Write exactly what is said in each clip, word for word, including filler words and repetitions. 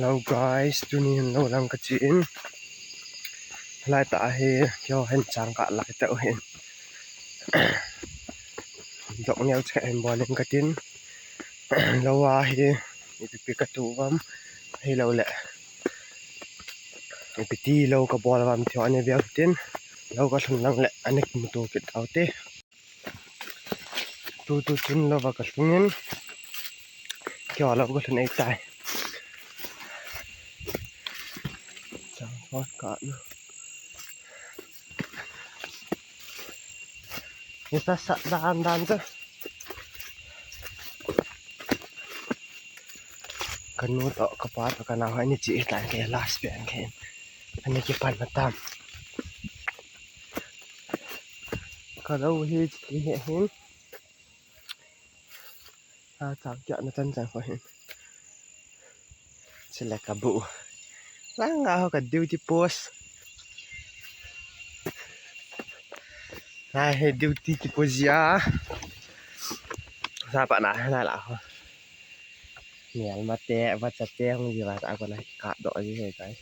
Hello guys, tuni hin lou lang kache in. Lai tah hi, keiho hin chang kah lai tah u hin. Dok neo cheh hin bol in katin. Lou a hi, ipi ipi katu uvam, hilou le ipi ti lou kabol uvam ti ho ana veu tin. Lou kalhun lang le ana kimuto kit taute. Tu tu tun lou va kalhung in. Keiho lou kalhun ahitai. Chang phot kah na. Nisa sat dan dan chu. Kanu toh kapa toh kanao ho ani che tai, kei last pen kei. Ani kipan na tam. Kalou hi che hi hin. A, chang kiah na chan chan ho hin. Chule kabu. Langa ho ka duty post. Lai hi duty kipo jia. Sa pa na, na la ho. Mial mate, vacha te, hung ji va ta ko na kap doh ji he kai.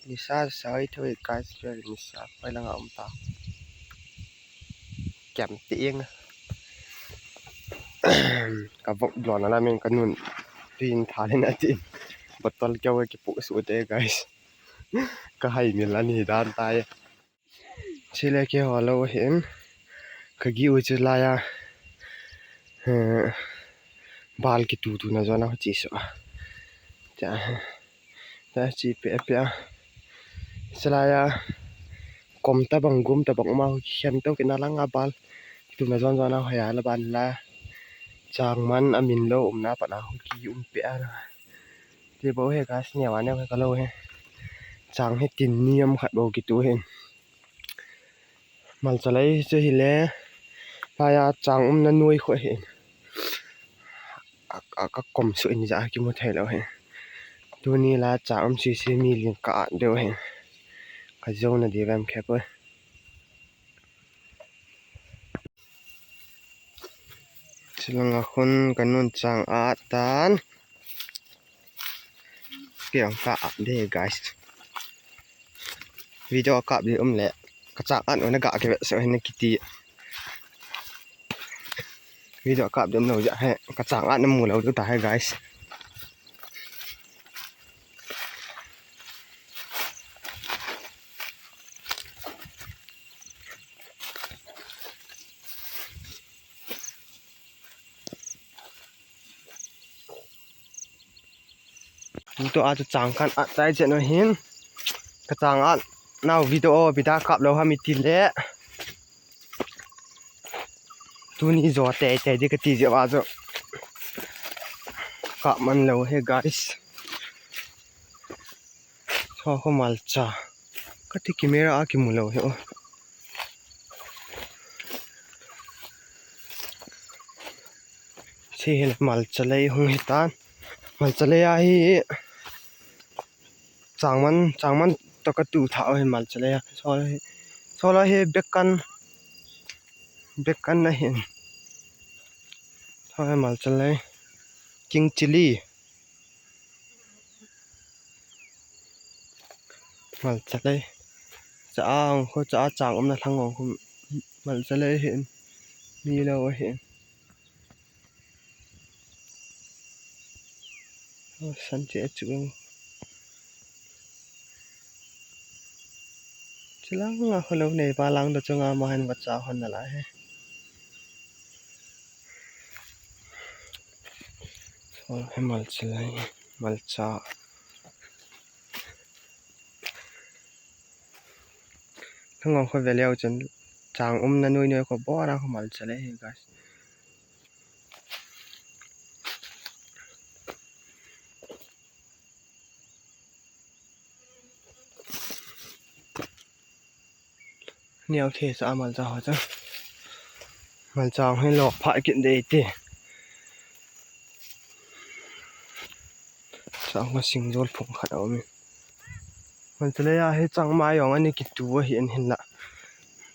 Nisa sa oi thoi kai, nisa pai langa um ta. Kiam ti eng. Ka vok blon ala min kanun. Tin thalin atin. Bottle keu kipu su te guys. Ka hai mil ani dan tai. Chule keiho lou hin. Ka gi u chu laiya. Eh, bal kitu tu na jona ho chi so. Cha. Ta chi pe pe a. Chulaiya kom tabang gum tabang uma ho kikhen to kina langa bal. Tuna jon jon a hoiya la ban la. Changman amin lou umna pat a ho ki um pe a. Ti bou he guys, neo a neo he kalou he. Chang hi tin ni um khat bou kitu hin. Malcha lei chu hile, laiya chang umna noi khu ahi. A, a, ka kom su in ja kimu thei lou hi. Tuni la chang um sisi mi ling ka at deu hi. Ka jo na di vem khe poi. Chulanga khun kanun chang at tan. Kei ang ka at de guys. Video kap di um le. Ka chang at na ga ke so hin kiti. Video kap di um lou ja he. Ka chang at na mu lou ta he guys. Tu a chu chang kan at tai chen hin. Ka chang at nau video video kap lou ham iti le. Tuni jo tei tei di kati je wa jo. Kap man lou he guys. Cho ko malcha. Kati camera a kimu lou he o. Chi hi malcha lei hung hi tan. Malcha lei a hi changman, changman to katu tha o hi malcha lei a. Sol hi, sol hi bekan, bekan na hin. Sol hi malcha lei. King chili. Malcha lei. Cha a hung khu, cha a chang umna lhang hung khu malcha lei hin. Mi lou hin. San che chu. Chilang a khu lou nei pa lang da chunga ma hin vacha hon na la he. Sol hi malcha lei, malcha. Thangong kho veleu chun chang umna noi noi kho bora kho malcha lei hi guys. Neo the sa malcha ho cha. Malcha hi lo pha kin de ti. Sa ho sing jol phung khat a um. Malcha lei a hi changmai jong ani kitu ahi an hin la.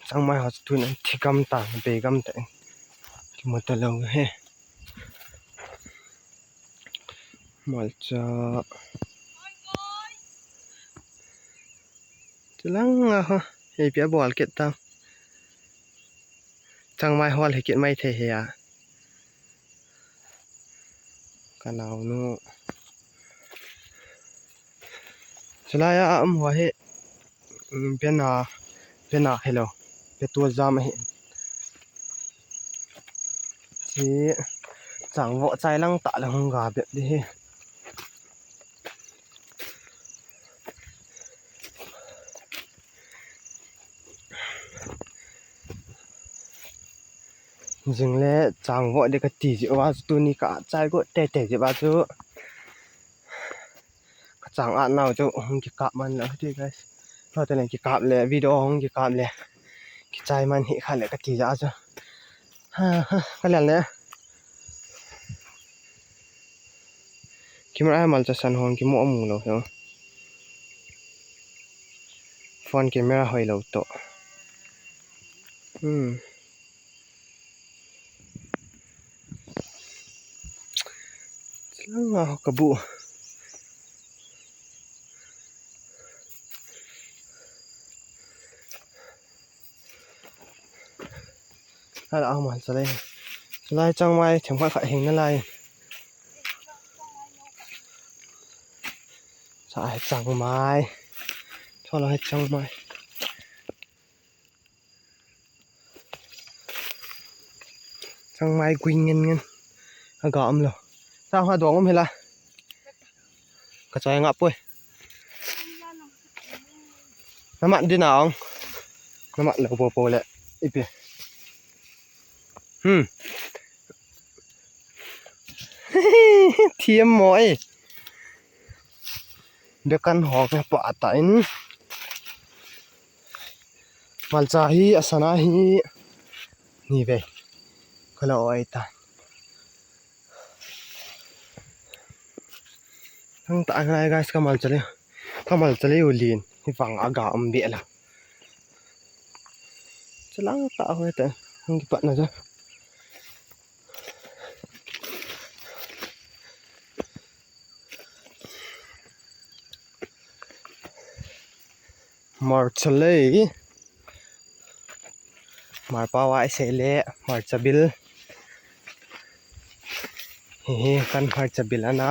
Changmai ho chu tun an thi gam ta, be gam ta. Kimu ta lou he. Malcha. Chulang a ho. Hei pia bol kit tang. Changmai hol hi kit mai thei hi a. Ka naunu. Chulai a um ho hi. Bena, bena hello. Betua jam hi. Chi chang vo chai lang ta le hung ga bep di hi. Jing le chang vo di ka ti ji wa chu tuni ka chai go te te ji wa chu. Ka chang a nau chu hung ki kap man la ti guys. Lo te le ki kap le video hung ki kap le. Ki chai man hi kha le ka ti ja chu. Ha ha ka le le. Camera a malcha san hong kimu amu lo hi. Phone camera hoi lo to. Hmm. Langa ho ka bu. Hala ahma chalai. Chalai changmai themkhat khat hing nalai. Cha hai changmai. Tholo hai changmai. Changmai gui ngen ngen. Aga um lo. Chang ha dong um hila. Ka chai nga poi. Namat din a ong. Namat lo po po le. Ipi. Hmm. Thiam mo e. Bekan hok pa ta in. Malcha hi asana hi. Ni ve. Kala oi ta. Thang ta ngai guys ka malcha le. Ka malcha le ulin. Hi vang aga um be la. Chalang ta hoi ta. Hang ki pat na ja. Marcha lei. Marpa wa ise le marcha bil. Hi hi kan marcha bil ana.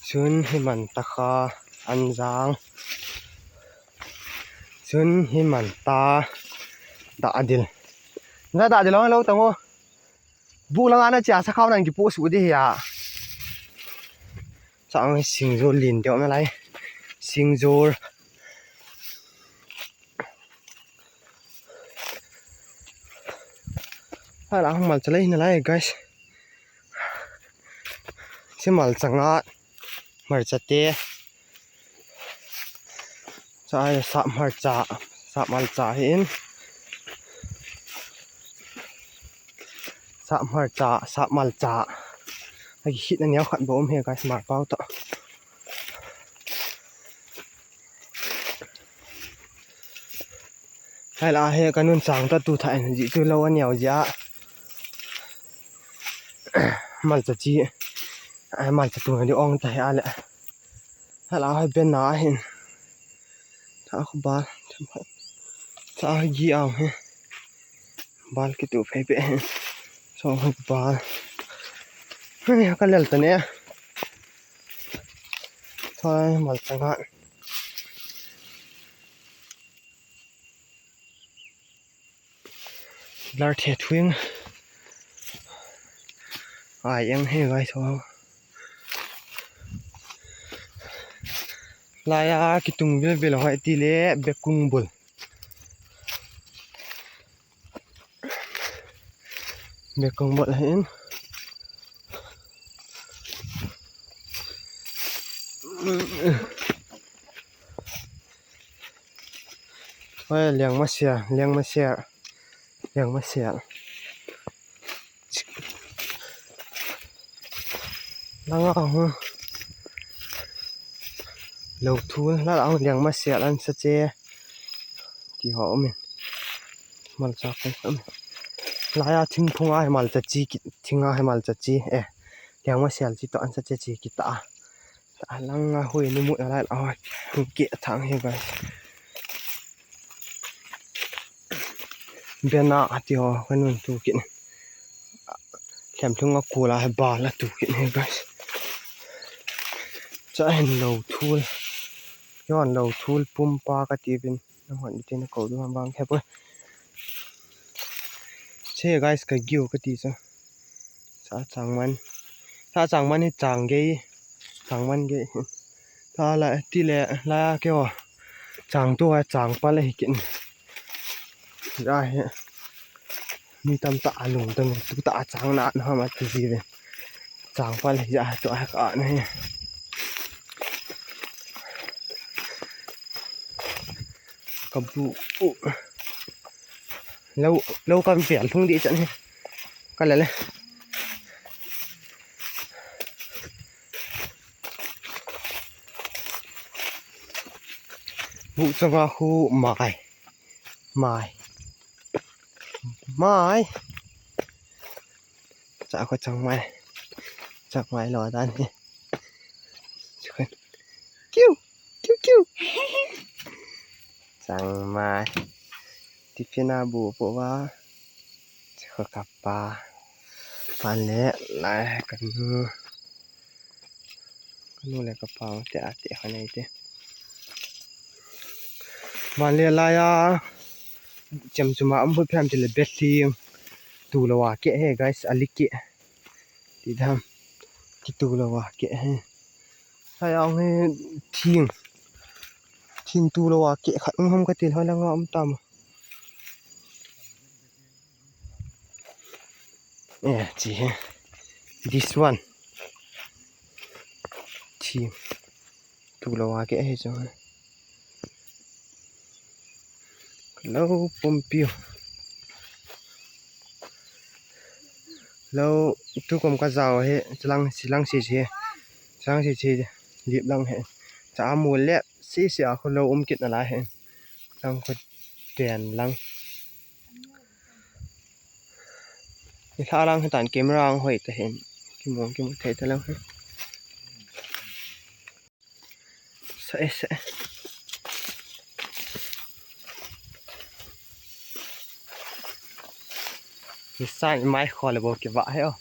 Chun hi man ta kha anjang. Chun hi man ta da dil. Da da dil lo tang o. Bu langa na cha sa khau nan ki pu su di hi a. Chang singjur lin deu na lai. Singjur. Hala hung malcha lei na lai guys. Chi malcha nga marcha te. Cha ai sap marcha, sap malcha hi in. Sap marcha, sap malcha. Ai hit na niau khat bo um he guys, mar pau ta. Hai la he ka nun chang ta tu tha en ji tu lo a niau ja. Malcha chi. Ai malcha tu na di ong ta he a le. Hala hai ben na hin. Tha khu bal. Tha khu gi ang he. Bal ki tu phei pe he. So khu bal. Hai ka lel ta ne. Thoi malcha nga. Lar the thuing. Ai, eng he guys ho. Laiya kitung vil vil hoi ti le bekung bul. Bekung bul hin. Hoi, liang masia, liang masia, liang masia. Langa ho. Lo thu, la ang liang masia an sa che. Ti ho um in. Malcha ko um. Laiya thingphung a himal cha chi ki, thing a himal cha chi. Eh, tiang ma sial chi to an sa che chi kita. Ta langa hui ni mu a lai la hoi. Ki thang hi guys. Bena ati ho kanun tu kin. Lhem thung a kula he bala tu kin he guys. Cha hin lo thul. Yon lo thul pumpa kati bin. Nahon tin ko du bang he poi. Che guys ka giu kati cha. Sa chang man. Sa chang man hi chang gei. Chang man gei. Ta la ti le la ke ho. Chang tu ha chang pa le hi kin. Ra he. Mi tam ta alung tam tu ta chang na na ma ti ji ve. Chang pa le ja to ha ka na he. Ka bu. Lo lo kam pial thung di chan he. Ka la le. Bu changa khu mai. Mai. Mai. Cha ko chang mai. Chang mai lo dan he. Kiu. Kiu kiu. Chang mai. Tiffin a bu po va. Cha ko kapa. Pan le lai kanu. Kanu le kapa te a te khanai te. Van le laiya. Chemchuma um bu phiam ti le bething. Tu lo a ke he guys, ali ke. Ti dam. Ki tu lo a ke he. Laiya he thing. Thing tu lo a ke khat um ham ka ti lo langa um tam. Eh, chi he. This one. Chi. Tu lo a ke he chang. Lo pumpiu. Lo tu kom ka jao he, chilang, chilang si si. Chilang si si. Lip lang he. Cha mu le si si a khu lo um kit na la he. Lang khu ten lang. Ni hla lang hitan camera ang hoi ta hin. Kimong kimong thei ta lang hin. Sa e sa e. Ni sa mai kho le bo ki va he o.